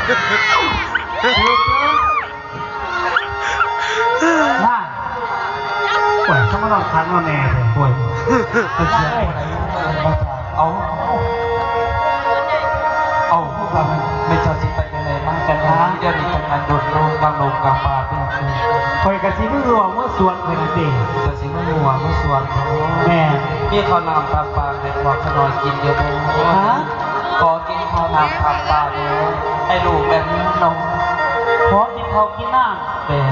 ນາ ໂອ້ຍ ສະມານອນຄັກນອນແນ່ເດ້ ໂອ້ຍ ເປັນສຽງຜູ້ໃດມາຈາກ ເອົາ ເອົາ ແມ່ເຈົ້າຊິໄປຈັ່ງໃດມາຈັ່ງໃດ ດຽວນີ້ຈັ່ງນັ້ນໂດດລົງກາງລົງກາງປ່າເປັນຈັ່ງໃດ ຂ້ອຍກະຊິມີຫົວເມືອສວນຂ້ອຍນັ້ນຕິ ເຈົ້າຊິມີຫົວເມືອສວນ ແມ່ນ ມີເຂົ້ານ້ຳຕຳປາໃຫ້ພວກຂ້ານ້ອຍກິນຢູ່ບໍ່? ຮະ? ຂໍກິນເຂົ້ານ້ຳຕຳປາແດ່ ໃຫ້ລູກແບບນີ້ເນາະ ຂໍກິນເຂົ້າກິນນ້ຳ ແມ່ນ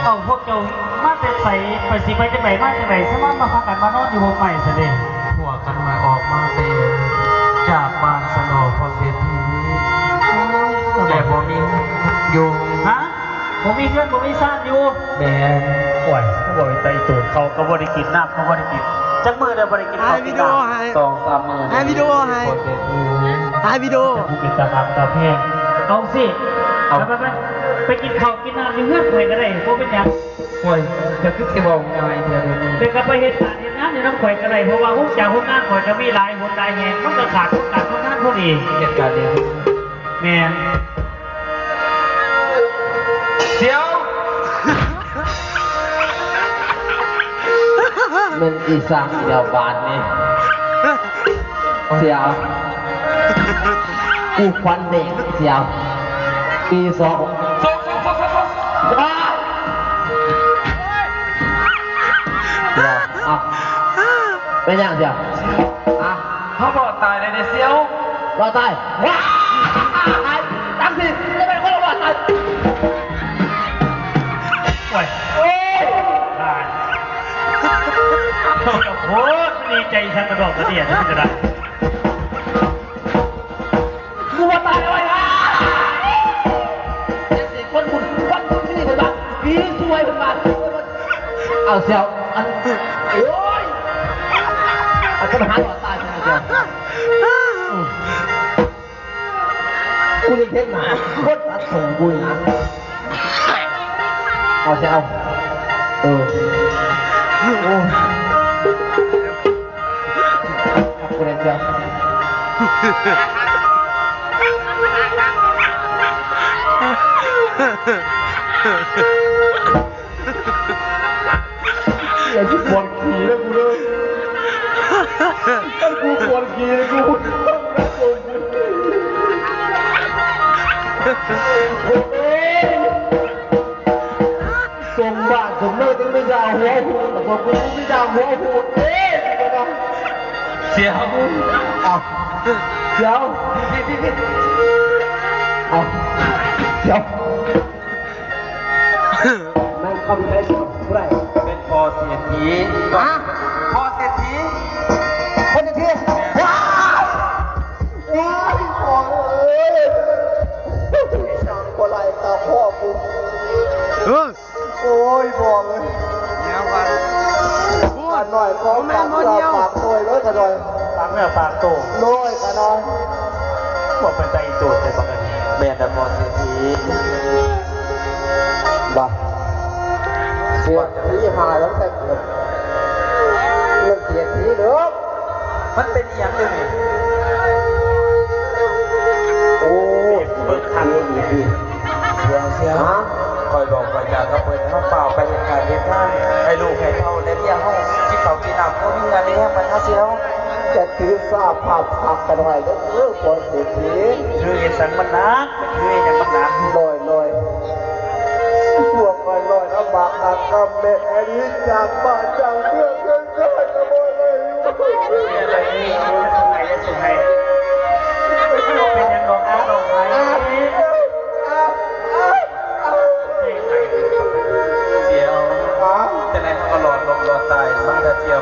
ເອົ້າ ພວກເຈົ້າມາແຕ່ໃສ? ໄປຊິໄປຈັ່ງໃດມາຈັ່ງໃດ? ສະມານມາພາກັນມານອນຢູ່ຮົ່ມໄມ້ຊັ້ນເດ? ພວກຂ້ານ້ອຍອອກມາແຕ່ຈາກບ້ານຊັ້ນດອກ ພໍ່ເສດຖີ ແຕ່ບໍ່ມີຢູ່ ຮະ? ບໍ່ມີເຮືອນບໍ່ມີຊານຢູ່? ແມ່ນ. ໂອ້ຍ ຄືເວົ້າໄປໂຕນ ເຂົ້າກໍບໍ່ໄດ້ກິນ ນ້ຳກໍບໍ່ໄດ້ກິນ ຈັກມື້ແລ້ວບໍ່ໄດ້ກິນເຂົ້າກິນນ້ຳ ສອງສາມມື້ ຖ່າຍວິດີໂອໃຫ້ ພໍ່ເສດຖີ ຖ່າຍວິດີໂອ ຜູ້ເປັນຕາຮັກຕາແພງ ເອົາຊິ ເອົາ ໄປໆ ໄປກິນເຂົ້າກິນນ້ຳຢູ່ເຮືອນຂ້ອຍກໍໄດ້ ບໍ່ເປັນຫຍັງ. ໂອ້ຍ ເຈົ້າຄືຊິເວົ້າງ່າຍແທ້ດຽວນີ້ ແຕ່ກໍໄປເຮັດການເຮັດງານຢູ່ນຳຂ້ອຍກໍໄດ້ ເພາະວ່າຮູ້ຈັກໂຮງງານຂ້ອຍກໍມີຫຼາຍຫົນຫຼາຍແຫ່ງ ມັນກໍຂາດຄົນງານຄົນງານພໍດີ ເຮັດການເຮັດງານ ແມ່ນ. ສຽວ ແມ່ນອີ່ສັງແລ້ວບາດນີ້ ສຽວ ກູຂວັນເດັກ ສຽວ ປີສອງ ສຽວ ເອົາ ເປັນຫຍັງ ສຽວ? ຮະ? ເຮົາລອດຕາຍໄດ້ເດ ສຽວ ລອດຕາຍ ວ້າຍ ຕາຍ ຈັ່ງຊີ້ ຈະເປັນຄົນລອດຕາຍ ໂອ້ຍ ໂອ້ຍ ຕາຍ ໂອ້ຍ ດີໃຈຊັ້ນກະດອກກະເດຍ ກະດາ ກູວ່າຕາຍແລ້ວ ຈັ່ງຊີ້ ຄົນບຸນ ຄົນບຸນທີ່ນີ້ເພິ່ນວ່າ ຜີຊ່ວຍເພິ່ນວ່າ ເອົາ ສຽວ ອັນ ໂອ້ຍ ອັນ ຈະມາຫາຫຼອດຕາຍ ສຽວ ອືມ ກູຍັງເຫັນໜ້າຄົນຕັດສົ່ງກູຢູ່ນະ ເອົາ ສຽວ ເອີ ໂອ້ຍ ຄັກບໍ່ໄດ້ ສຽວ. ຢ່າຊິປວດຂີ້ເດີກູເດີ ຄັນກູປວດຂີ້ກູ ໂອ້ຍ ສົ່ງບ້ານສົ່ງເມືອງຈັ່ງມີຢາຫົວຫູດ ແຕ່ພວກກູບໍ່ມີຢາຫົວຫູດເດ້ ສຽວ ເອົ້າ ສຽວ ເອົ້າ ສຽວ. ນາງຄຳໄພ ຜູ້ໃດ? ເປັນພໍ່ເສດຖີ ຮະ? ພໍ່ເສດຖີ ພໍ່ເສດຖີ ວ້າຍ ໂອ້ຍ ພໍ່ເອີຍ ໄອ້ສັງບໍ່ໄລ່ຕາພໍ່ກູ ເອີ ໂອ້ຍ ພໍ່ເອີຍ ແນວວ່າ ຂ້ານ້ອຍຂໍຝາກເນື້ອຝາກໂຕເດີ ຂ້ານ້ອຍ ຝາກເນື້ອຝາກໂຕ ໂດຍ ຂ້ານ້ອຍ ບໍ່ເປັນຕາອີໂຕແທ້ບັກອັນນີ້ ແມ່ນແລ້ວ ພໍ່ເສດຖີ. ບາດ ເສດຖີຫາຕັ້ງແຕ່ເກີດ ເປັນເສດຖີເດີ ມັນເປັນອີ່ຫຍັງເດນີ້? ໂອ້ ເບິ່ງຄັກອີກດີ ເສຍ ເສຍ ຮະ? ຂ້ອຍບອກຂ້ອຍຈາກັບເພິ່ນ ເຮົາຟ້າວໄປເຮັດການເຮັດງານ ໃຫ້ລູກໃຫ້ເຕົ້າ ແລະເມຍເຮົາກິນເຂົ້າກິນນ້ຳ ບໍ່ມີເຫື່ອມີແຮງໄປຫາເສຍ ຢ່າຖືສາພາບຄັກກັນໄວ້ເດີ ພໍ່ເສດຖີ ຖືເຮັດສັງມັນໜັກ ຄືຫຍັງມັນໜັກ ໂດຍ ໂດຍ ພວກຂ້ອຍນ້ອຍລຳບາກໜັກກຳແບກ ອາ ໜີຈາກບ້ານຈາກເມືອງເດີນທາງກໍບໍ່ໄດ້ຢູ່ ເສຍໃຈ ຢ່າສົ່ງໄຫ້ ຢ່າສົ່ງໄຫ້ ເປັນຫຍັງດອກ ບໍ່ຕ້ອງໄຫ້ ເສຍໃຈ ສຽວ ຈັ່ງໃດເຮົາກໍລອດລົມລອດຕາຍມາແລ້ວ ສຽວ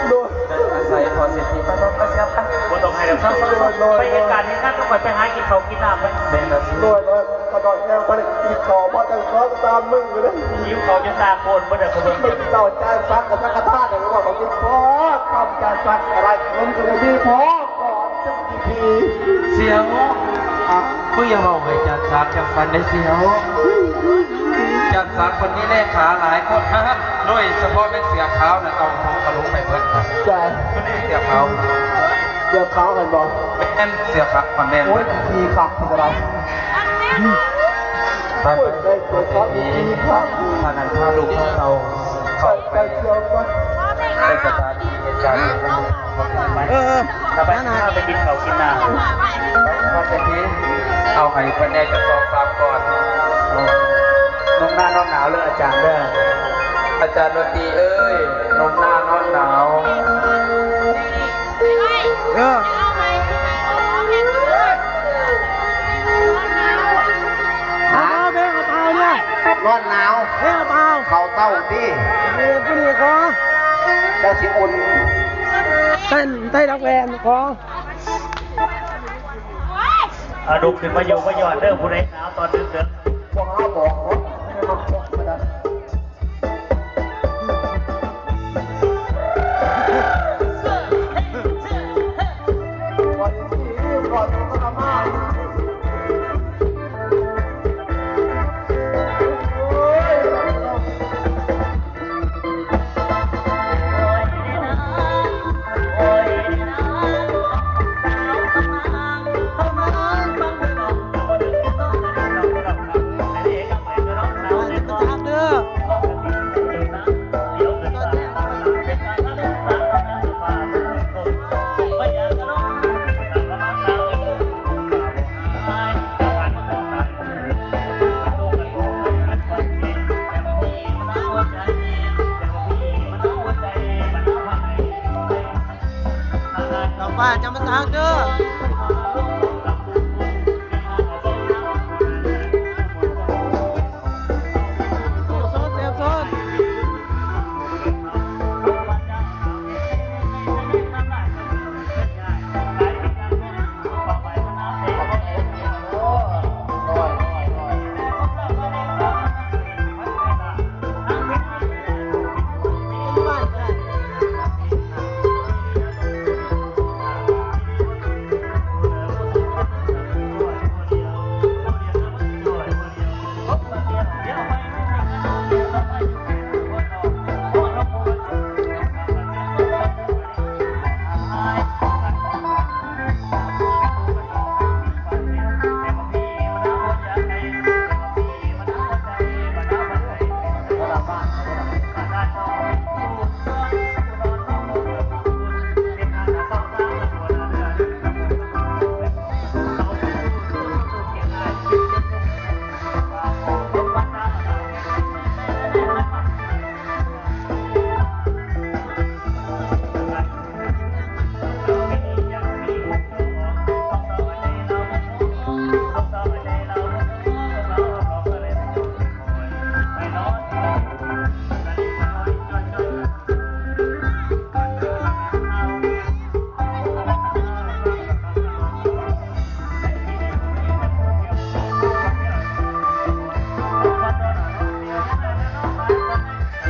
ໂດຍ ອາໄສພໍ່ເສດຖີ ໄປ ໄປ ໄປ ສຽວ ໄປ ບໍ່ຕ້ອງໄຫ້ດອກ ເຊົາ ເຊົາ ເຊົາ ໂດຍ ໂດຍ ໄປເຮັດການເຮັດງານ ຕ້ອງໄປຫາກິນເຂົ້າກິນນ້ຳ ໄປ ແມ່ນລະ ໂດຍ ໂດຍ ຂ້ານ້ອຍແຮງບໍ່ໄດ້ກິນເຂົ້າມາຕັ້ງສອງສາມມື້ແລ້ວ ຫິວເຂົ້າຈົນຕາໂກນເບິດແລ້ວ ເຈົ້າຈານສັກກັບສັງຄະທານ ເວົ້າເຂົາກິນພໍ ຄຳຈານສັກກະໄດ້ ເງິນກະບໍ່ມີພໍ ກໍຈັກຊິ ສຽວ ອາ ມຶງຢ່າເວົ້າໃຫ້ຈານສັກຈັ່ງຊັ້ນເດ້ ສຽວ ຈານສັກເພິ່ນມີເລຂາຫຼາຍຄົນ ໂດຍສະເພາະແມ່ນເສືອຂາວນັ້ນ ເອົາຂອງກະຫຼຸງໄປເບິດ ໃສ? ຢູ່ໃນເສືອຂາວ ເສືອຂາວຫັ້ນບໍ? ແມ່ນ ເສືອຂາວ ມັນແມ່ນ ໂອ້ຍ ຂີ້ຄັກເພິ່ນກະໄດ້ ໄປ ໄປ ໄປ ໄປ ພາກັນພາລູກພາເຕົ້າເຂົ້າໄປໃນສະຖານທີ່ເຮັດການເຮັດງານ ເອີ ເອີ ເອົາໄປ ນະ ພາໄປກິນເຂົ້າກິນນ້ຳ ໄປ ໄປ ໄປ ເອົາໃຫ້ເພິ່ນແດ່ຈັກສອງສາມກ້ອນ ນຸ່ງໜ້ານອນໜາວເດີອາຈານເດີ ອາຈານດົນຕີເອີຍ ນຸ່ງໜ້ານອນໜາວ. ເອີ ເອົາເພງເອົາເປົາເດີ ຮ້ອນໜາວ ເພງເອົາເປົາ ເຂົ້າເຕົ້າຕິ ເອີ ຜູ້ນີ້ຂໍ ແລ້ວຊິອຸ່ນ ເຕັ້ນໄດ້ຮັບແຫວນຂໍ ອາ ລຸກຂຶ້ນມາຢູ່ມາຢອດເດີ ຜູ້ໃດໜາວຕອນດຶກໆ ພວກເຮົາບອກເນາະ ໃຫ້ມາເກາະກະດານ.